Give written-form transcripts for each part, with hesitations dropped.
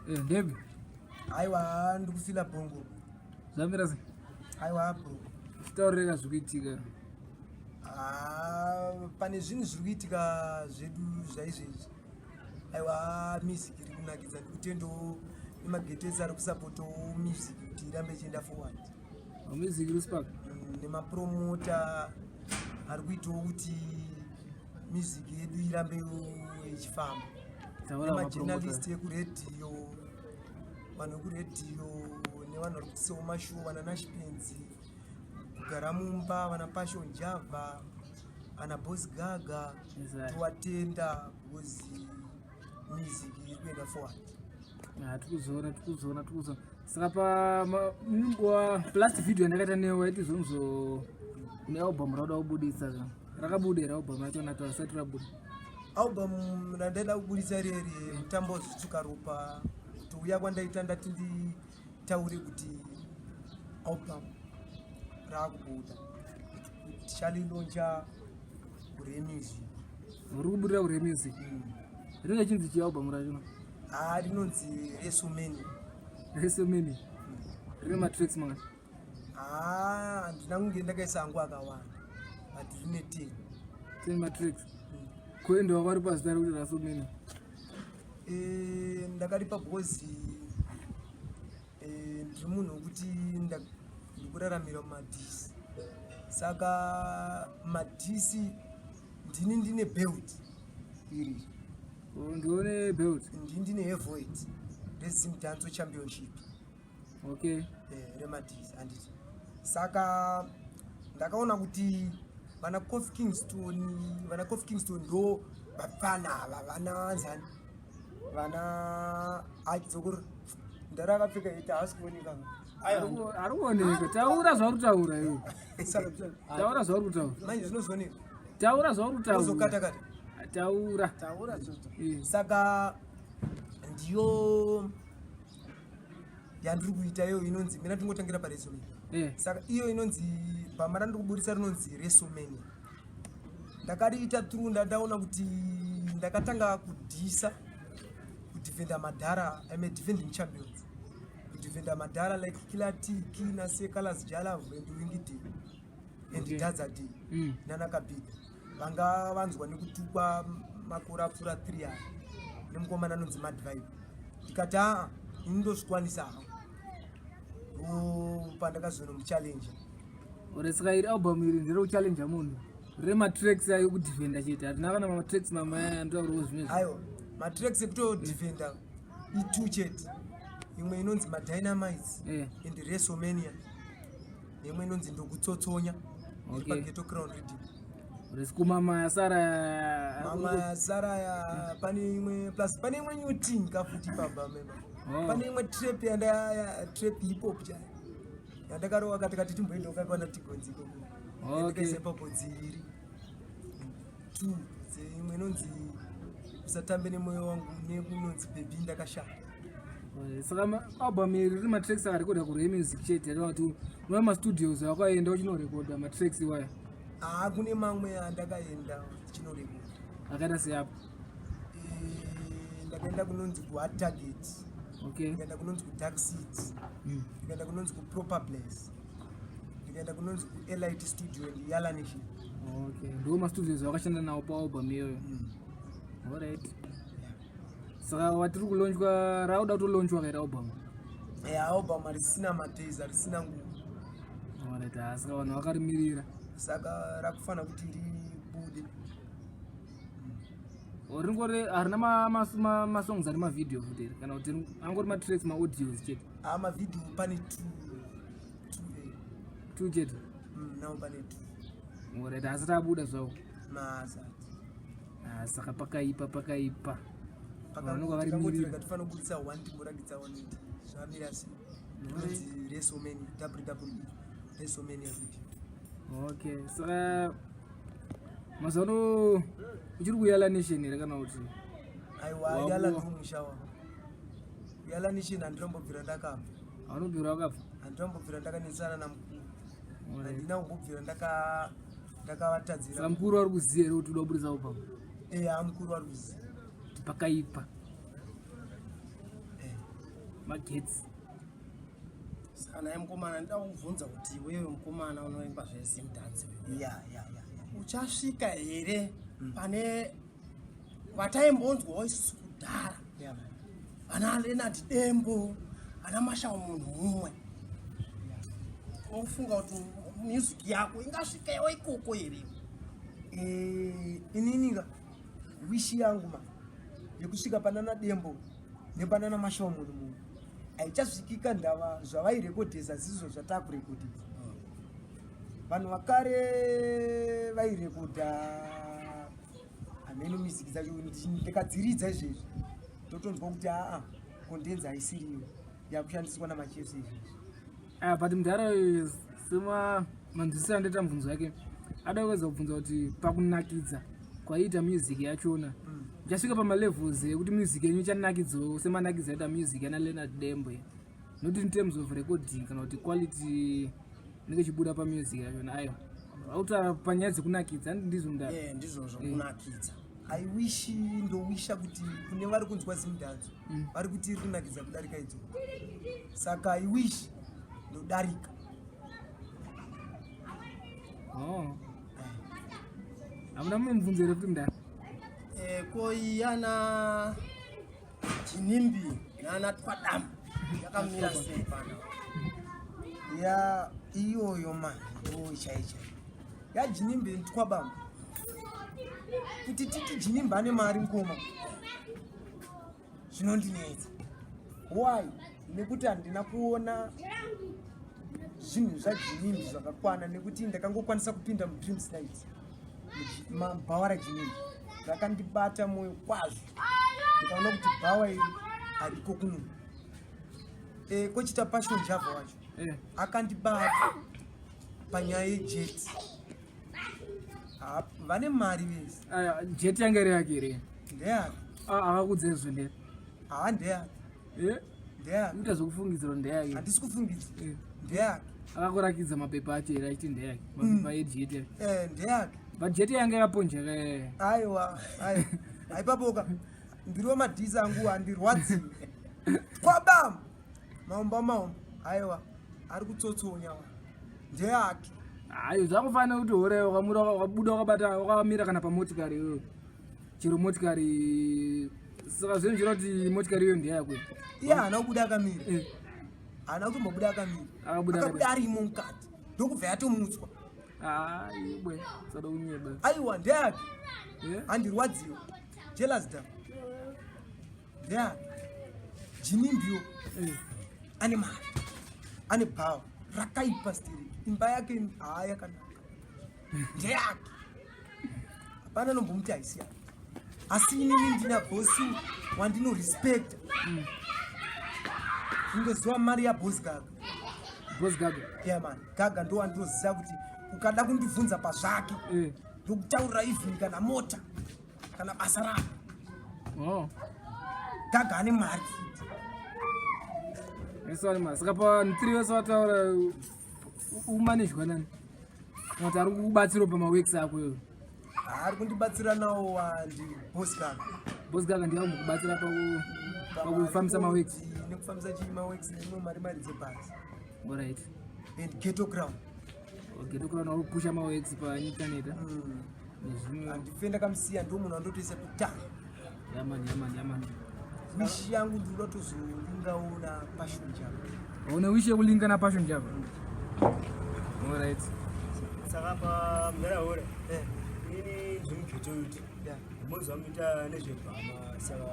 Eh, ndepi? Aiwa, ndikufila bongo. Zvamira sei? Aiwa bro. Taurira zviri kuitika. Ah, pane zvinhu zviri kuitika zvedu zvaizvezvi. Aiwa, music iri kunakidza ndikutendawo nemageto ese ari kusapotawo music kuti irambe ichienda forward. Oh, music iri spark. Nemapromota ari kuitawo kuti music yedu irambe ichifamba. Taura Nemajournalist ekuredhiyo, vanhu vekuredhiyo nevanhu vari kuitisawo mashow, vana Nashpenzi, kugara mumba, vana Passion Java, ana Boss Gaga, Exactly. towatenda because music iri kuenda forward. Ah, tikuzoona tikuzoona tikuzoona saka pa last video yandakaita newe waiti zvonzo une album rauda kubuditsa ka rakabuda here album racho nato asati rabuda? Album randaida kubuditsa reri mutambo wezvitsvuka ropa, kutouya kwandaita ndati nditaure kuti album raakubuda, tichalilauncha kuRemusic. Uri kubudira kuRemusic? Rinenge chinzi chii album racho? Haa, rinonzi Resomeni. Resomeni. Rine matracks mangani? Haa, handina kunge ndakaisa angu akawanda, but rine 10. 10 matracks. Kuendewa kwari pazita rekuti Rasomeni? Eh, ndakaripa because ndiri munhu wekuti ndikuraramira mumadhisi, saka madhisi ndini ndine belt iri. Oh, ndione belt. Ndini ndine heavyweight reZimdancehall Championship. Remadhisi, handiti? Saka ndakaona kuti vana Kofi Kingston, vana Kofi Kingston ndo vapfana ava, vana nzani, vana adzokoro ndara akapfeka ita haasi kuoneka. Ari kuoneka, taura zvauri kutaura iwe. Taura zvauri kutaura. Manje zvinozooneka. Taura zvauri kutaura. Ozokata kata. Taura. Taura tsotso. Saka ndiyo yandiri kuita iyo inonzi, mina tingotangira paresomeni. Saka iyo inonzi bhama randiri kuburitsa rinonzi Resomeni. Ndakariita through ndandaona kuti ndakatanga kudhisa, kudefenda madhara. I'm a defending champions, kudefenda madhara like Killer T, Kina Secalas, Jalav and Winky D and Daza D nana Kabida, vanga vanzwa nekutukwa makore apfuura 3 aya nemukomana anonzi Mad Vibe. Ndikati aa, ini ndozvikwanisa hangu, pandakazonomuchallenge. Ore, saka iri album iri nderekuchallenja munhu, rine matracks ayo kudefenda chete? Hatina kana matracks mamwe aya andotaurawo zvimwe? Aiwa, matracks ekutodefenda i2 chete. Imwe inonzi Madynamites and Resomania, neimwe inonzi Ndokutsotsonya, iri paGhetto Crown Riddim. Resikumama yasara? Mama yasara ya pane imwe, plus pane imwe new thing kafuti pamba mema. Pane imwe trap yanda trap hip hop chaya yandakarova kati kati timboendawo kakwana tigonzi ikoko. Ndakaisa ipapo dziri two, imwe inonzi Usatambe Nemoyo Wangu nekunonzi Baby Ndakashata. Saka album iri rine matracks akarekodha kuRemusic chete, kana kuti una mastudios akaenda uchinorekodha matracks iwaya? Haa, kune mamwe andakaenda ndichinorekodha. Akaita seapo? Eh, ndakaenda kunonzi kuHard Target. Ndikaenda kunonzi kuDark City. Ndikaenda kunonzi kuProper Place. Ndikaenda kunonzi kuElite Studio and Yala Nation. Okay, ndo mastudios vakashanda nawo paalbum iyoyo. Alright, saka watiri kulaunchwa, rauda kutolaunchwa kaita album? Yeah, album harisina madays, harisina nguva. Alright, ah, saka vanhu vakarimirira. Saka rakufanira kuti ribude. Ringori harina masongs ari mavideo futi here, kana kuti angori matracks, maaudios chete? Haa, mavideo pane two two. Two chete? Nawo pane two. Alright, asati abuda zvawo? Maasati. Ah, saka pakaipa, pakaipa. Vanhu vakarimirira. Tifanira kubudisa one, timboratidza one kuti zvamira sei. Rinonzi Resomeni, WWE Resomeni yakuti. Okay, saka mazuva ano uchiri kuYala Nation here, kana kuti? Aiwa. Yala ndomusha wangu. Yala Nation handinombobvira ndakabva. Haunobvira wakabva? Handinombobvira ndakanetsana namukuru. Handina kumbobvira ndakavatadzira. Saka mukuru ari kuziva here kuti uda kubudisa album? Eya, mukuru ari kuziva. Kuti pakaipa. Magetsi. Saka naye mukomana, ndida kukubvunza kuti iwewe mukomana unoimba zveZimdance, Ya. Uchasvika here pane vataimbonzwawo isusu kudhara, Ya man. vana Leonard Dembo, ana Mashau munhu mumwe? Unofunga kuti music yako ingasvikewo ikoko here? Inininga wish yangu ma yekusvika panana Dembo nepanana Mashau munhu mumwe haichasvikika. Ndava zvavairekodhesa zizvo zvatakurekodhesa. Vanhu vakare vairekodha hameno music dzacho, ndikadziridza izvezvi totonzwa kuti aa, condenser haisiriyo yakushandiswa namacheso izvezvi. Ah, but mudhara sema manzwisiro andoita mubvunzo wake, ada kuwedza kubvunza kuti pakunakidza kwaiita music yachona, uchasvika pamalevels ekuti music yenyu ichanakidzawo semanakidza aita music yana Leonard Dembo, not in terms of recording kana kuti quality inenge ichibuda pamusic yachona? Aiwa, autaura panyaya dzekunakidza, handi ndizvo, mudhara? Eh, ndizvo zvokunakidza. I wish, ndowisha kuti kune vari kunzwa Zimdancehall vari kuti iri kunakidza kudarika idzo, saka I wish ndodarika. Oh. Hamuna mumwe mubvunzo here kuti, mudhara? Ko iyana Ginimbi nana Twadamu yakamira sei pana? Ya, iyoyo ma ndo chai chai yaGinimbi Twabam. Kuti titi Ginimbi ane mari, mukoma, zvinondinetsa. Why? Nekuti handina kuona zvinhu zvaGinimbi zvakakwana, nekuti ndakangokwanisa kupinda muDreams Night, bhawa raGinimbi rakandibata mwoyo kwazvo, ndikaona kuti bhawa iri hariko kuno. Kochita Passion Java wacho akandibata panyaya yejet. Vane mari vese. Aya, jet yanga iri yake here? Ndeyake. Ah, akakudza izvo ndeye? Haa, ndeyake. Ndeyake. Kuita zvekufungidzira ndeyake? Handisi kufungidza, ndeyake. Akakurakidza mapepa acho here achiti ndeyake, mapepa ejet yake? Ndeyake. But jet yanga yaponjeka eh. Aiwa, aiwa, aipapoka ndiri wemadhisi angu, handirwadziwi. Twabam, maomba maomba, aiwa, ari kutsotsonya, ndeyake. Hayi, zvakufanira kuti hore wakamura wakabuda wakabata wakamira kana pamotikari iyoyo, chero motikari, saka zvinhu zvira kuti motikari iyoyo ndeyako. Iye haana kubuda akamira. Haana kutombobuda akamira. Akabuda. Akabuda arimo mukati, ndokubva yatomutswa. Hayi bwe, usada kunyeba. Aiwa, ndeyake. Eh? Handirwadziwa, jealous down, ndeyake. Ginimbiwo ane mari, ane bhawa rakaipa stereki, imba yake haa yakanaka, ndeyake, hapana nombomuti haisi yake. Asi inini ndina bhosi wandinorespekta, indoziva mari yaBoss Gaga. Boss Gaga? Yeah man, Gaga ndo wandinoziva kuti ukada kundibvunza pazvake, ndokutaurira, even kana mota kana basa rako. Gaga ane mari futi. Ese ane mari. Saka pa3 vese vataura, umanejwa nani, kana kuti ari kubatsirawo pamaworks ako iyoyo? Ari kundibatsira nawo ndi Boss Gaga. Boss Gaga ndiye kubatsira pakufambisa maworks? Nekufambisa chii, maworks, neimwe mari, mari dzebhasi. Alright. And Ghetto Crown. Ghetto Crown uri kupusha maworks painternet, eh? Nezvimwe. Handife ndakamusiya, ndo munhu andotoisa kutanga. Yamani, yamani, yamani. Wish yangu ndinoda tozolingawo naPassion Java. Une wish yekulinka naPassion Java, alright. Saka pamharaura, Eh, ini zvemughetto youth, moziva muita nezvebhama, saka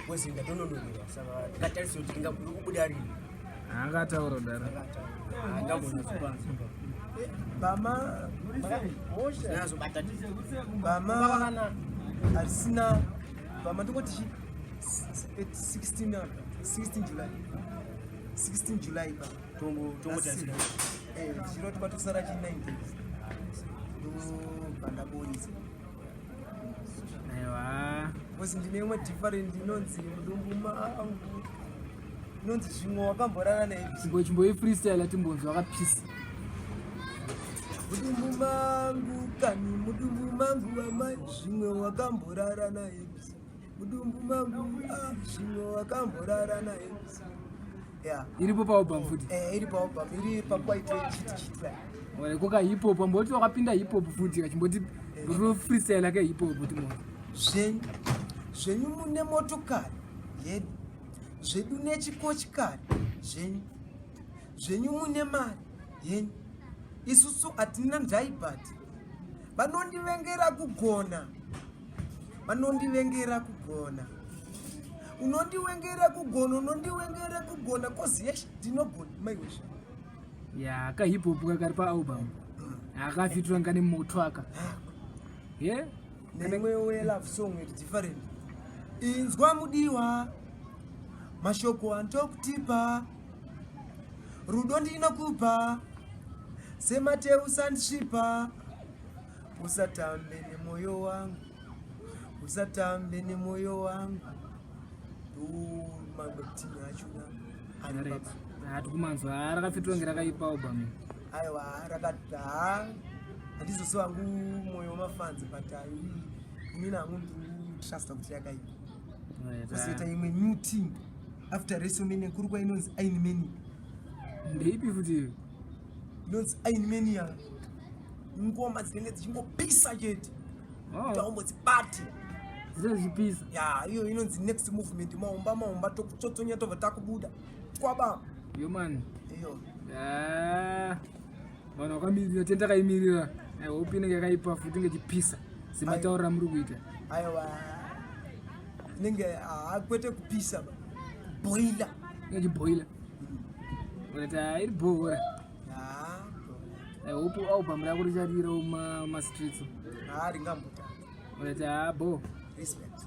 wezi ndatononokerwa, saka ndikatarisa kuti ndingaburi kubuda rini? Angataura kudaro. Ndambona zupanza. Bhama. Zvinazobata. Bhama harisina, bhama ndingoti chi 16 apa, 16 July, 16 July pa. Tongotarisira. Zvichireva kuti kwatosara chi 9 days, ndobva ndaburitsa. Aiwa. Because ndine imwe different inonzi mudumbu mangu, inonzi zvimwe wakamborara naye. Chimbo freestyle atimbonzwa akapisa. Mudumbu mangu kani, mudumbu mangu amai, zvimwe wakamborara naye, mudumbu mangu, ah, zvimwe wakamborara naye. Yeah. Iripo paalbum futi? Eh, iri paalbum, iri pakwaitwe chiti chitwa. Ore koka hip hop amboti wakapinda hip hop futi kachimboti ro freestyle ke hip hop kuti mo. Zvenyu zvenyu mune motokari yedu, zvedu nechikochikari zvenyu, zvenyu mune mari yenyu, isusu hatina ndaibhati. Vanondivengera kugona, vanondivengera kugona, unondiwengera kugona, unondiwengera kugona, kozi yesh ndinogona maiwesha. Ya ka hip hop kakari pa album. Akafitura ngane moto aka. Yeah. Neimwe welove song iri different. Inzwa mudiwa, mashoko andokutipa, rudo ndinokupa semate, usandisvipa, usatambe nemwoyo wangu, usatambe nemwoyo wangu. Ndo mamwe timu achona ari Right. papa. Hatikumanzwa rakafitura nge rakaipa album. Aiwa, rakati ha, handizose wangu mwoyo wemafanzi, but inini hangu ndikutrusta kuti yakaipa. Kuzoita imwe new team after WrestleMania kuri kwa inonzi Ainmania. Ndeipi futi iyo? Inonzi Ainmania, ngoma dzinenge dzichingopisa chete. Oh, Taumbodzibati. Dzine dzichipisa. Ya, iyo inonzi next movement, maumba maumba, tokutsotsonya, tobva takubuda kwaba. Yo man. Iyo. Ah, vanhu vakamirira, tenda takaimirira. I hope inenge yakaipa futi, inge ichipisa sematauriro amuri kuita. Aiwa, inenge haa, kwete kupisa ba, boila. Inge ichibhoila kuti iri bhora. I hope album rako richarirawo mastreets. Haa, ringambotanga. Kuti haa, bo. Respect.